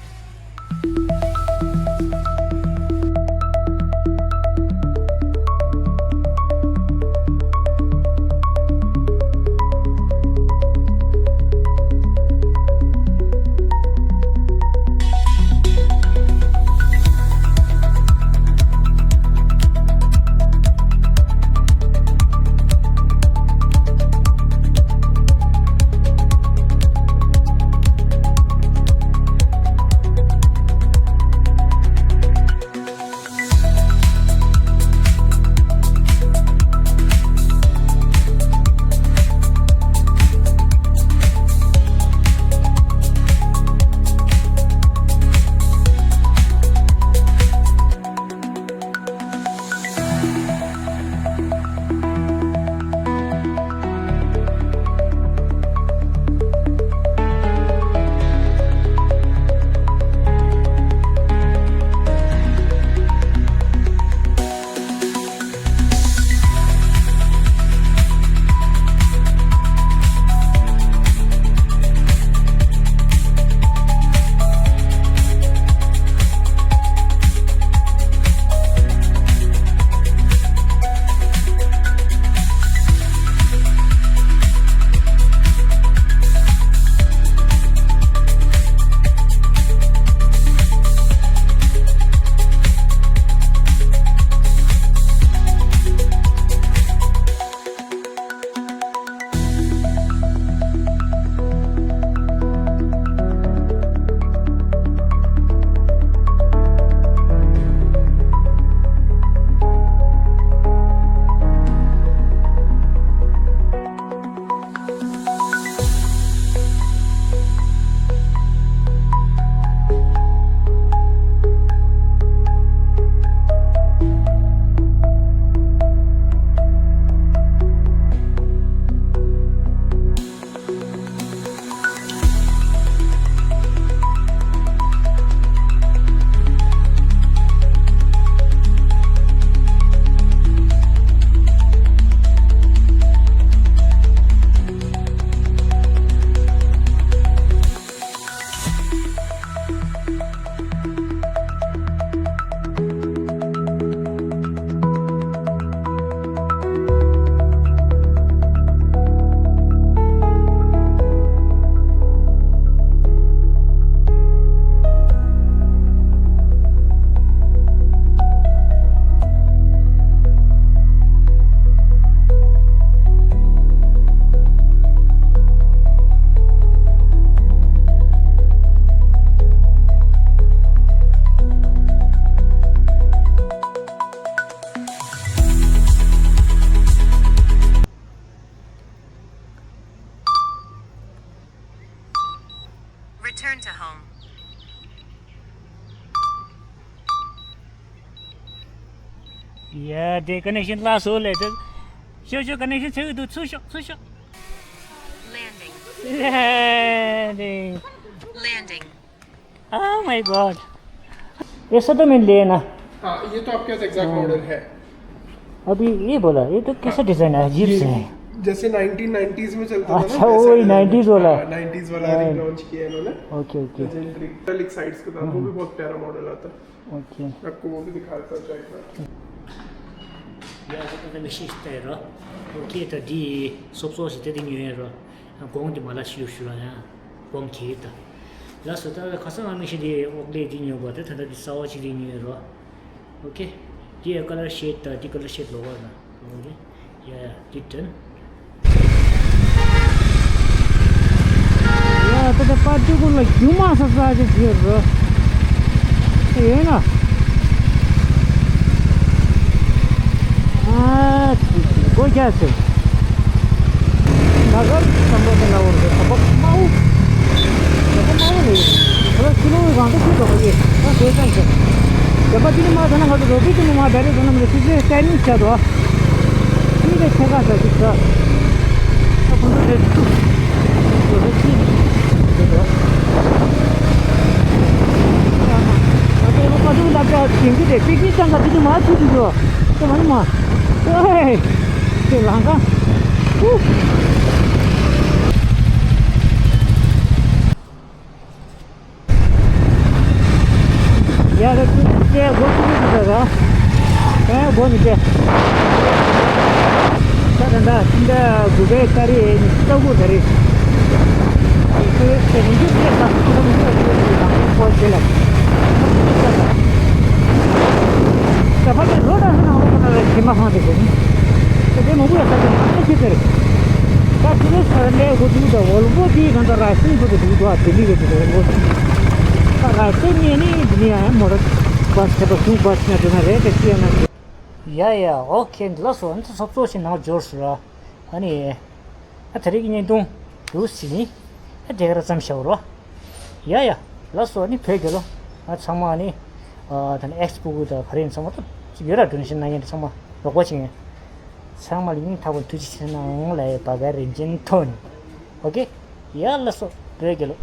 Turn to home. ཡ་དེ་ཀ་ནེག་ཤན་ལ་སོ་ལེ་དེ། ཤོ་ཤོ་ཀ་ནེག་ཤན་ཆེ་གི་འདུག་ཚུར་ཤོག་ཚུར་ཤོག Landing. Landing. Landing. Oh my God. ये सच में लेना। हाँ, ये तो आपके पास एग्जैक्ट हाँ। मॉडल है। अभी ये बोला, ये तो कैसा डिजाइन है, अजीब ये से है। जैसे नाइनटीन नाइंटीज़ में चलता था ना, अच्छा, वैसा वही डिजाइन है। नाइंटीज़ वाला। हाँ, नाइंटीज़ वाला हाँ। रीलॉन्च किया इन्होंने। Okay, okay. Legendary metallic sides के साथ, वो हम्म। भी बहुत प्यारा मॉडल आता है। ओके। आपको वो भी दिखा देता हूँ, चेक करो। या, तो मैं शीश तेरा। ओके, तो दी, सब सो से ते दी न्यू ईयर। གོང་དེ་མ་ལ་ཤི་ཡོ་ཤུ་ར་ཡང་གོང་ཁེ་ད། ལ་སོ་ད་ཁ་སང་ཨ་མི་ཤི་དེ་ཨོག་ལེ་དེ་ཉོས་པ་དེ་ད་ད་དེ་ས་བ་ཅི་དེ་ཉོས་རོ། ཨོ་ཁེ། དེ་ཡ་ཀ་ལར་ཤེད་ད་དེ་ཀ་ལར་ཤེད་ལོ་བ་ན། ཨོ་ཁེ། ཡ་ཡ་དེ་དྲན། ཡ་ད་ད་པར་ཏི་ཀུ་ལ་རྒྱུ་མ་ས་ས་ཅི་ཟེར་རོ། དེ་ཡོད་ན། ཨ་ཙི་ཙི་སྒོ་རྒྱག་ཟེར། ད་ག་བསམ་པ་དེ་ལ་འོར་དེ་ད་པ་དམའ་བོ། ད་པ་དམའ་བོ་རེད། ད་པ་ཕྱི་ལོགས་གང་དུ་ཁུལ་འགྲོ་བ་ཡིན་ད་དེ་ཙམ་ཞིག་དེ་པ་དེ་ནི་མ་ད་ན་ང་ཚོ་རོ་པི་དེ་ནི་མ་ད་རེ་ད་ན་མི་རེ་ཚིག་ཚིག་ཏན་ནི་བྱ་དོ། ཨ་ནི་དེ་ཁྱེད་ཀ་ས་ཅིག་ད་ད་ཁོང་ཚོ་དེ་ཐུག་རོ་པི་ཅི་དེ་དོ། ང་ཚོ་རོ་པ་དུ་ལབ་ད་དེང་གི་དེ་པི་ཀི་ཅང་ག་དེ་དུ་མ་ཐུག་དུ་དོ། ཁྱེད་མ་ནི་མ། ཨེ། ཁྱེད་ལང་ཀ་ཨུ། ཡ་ར་ཏུ་ཏུ་ཏེ་གོ་ཏུ་ཏུ་ཏུ་ར། ཨེ་གོ་ནི་ཏེ། ད་ད་ད་ད་གུ་བེ་ཏ་རི་ནི་ཏ་གུ་ཏ་རི། ཏུ་ཏེ་ནི་ཏུ་ཏེ་ད་ཏུ་ཏུ་ཏུ་ཏུ་ཏུ་ཏུ་ཏུ་ཏུ་ཏུ། ད་ཕ་གི་རོ་ད་ཧ་ན་འོ་ཁོ་ན་ལ་ཁྱིམ་པ་ཧང་དེ་གོ་ནི། ད་དེ་མང་པོ་ཡོད་ས་དེ་མང་པོ་ཞིག་དེ་རེད། ད་ཁྱི་ལོ་ས་ལས་འོ་དུ་ད་ཝོལ་བོ་དེའི་གང་ད་ར་སིང་དུ་དུ་དུ་ད་དེ་ལི་གི་དུ་ཝོལ་བོ། ད་ར་སིང་ངས་ནི་དེ་ནི་ཡང་མོ་ར་བ་སི་ཁྱད་པར་ཁུང་བ་སི་ན་དུ་ན་རེད་དེ་ཅི་ཡང་ན། ཡ་ཡ་ཨོ་ཁེ་འདི་ལ་སོ་ཨ་ནི་ཚོ་ཚོ་ཞིག་ནང་འབྱོར་སོ་ར། ཨ་ནི། ཨ་དེ་རིང་གི་བརྙན་ཐུང་འདུག་ཟིན་ནི། ཨ་དེ་ག་ར་ཙམ་བྱའོ་རོ། ཡ་ཡ། ལགས་སོ་ནི་བོད་རྒྱལ་ལོ། ང་ཚང་མ་ནི། ཨ་ད་ནི་ཨེགས་པུ་གུ་དང་ག་རེ་ཡིན་ཚང་མ་ཏོ་ཅིག་ཡོད་ར་འགྲོ་ནི་ཞིག་ན་ཡིན་ཚང་མ་རོགས་པ་བྱེད་ངེས། ཚང་མ་ལ་སྙིང་ཐག་པ་ཐུགས་རྗེ་ཆེ་གནང་ལ་ཡ་བ་ག་རིན་ཆེན་ཐོན། ཨོ་ཀེ། ཡ་ལགས་སོ་བོད་རྒྱལ་ལོ།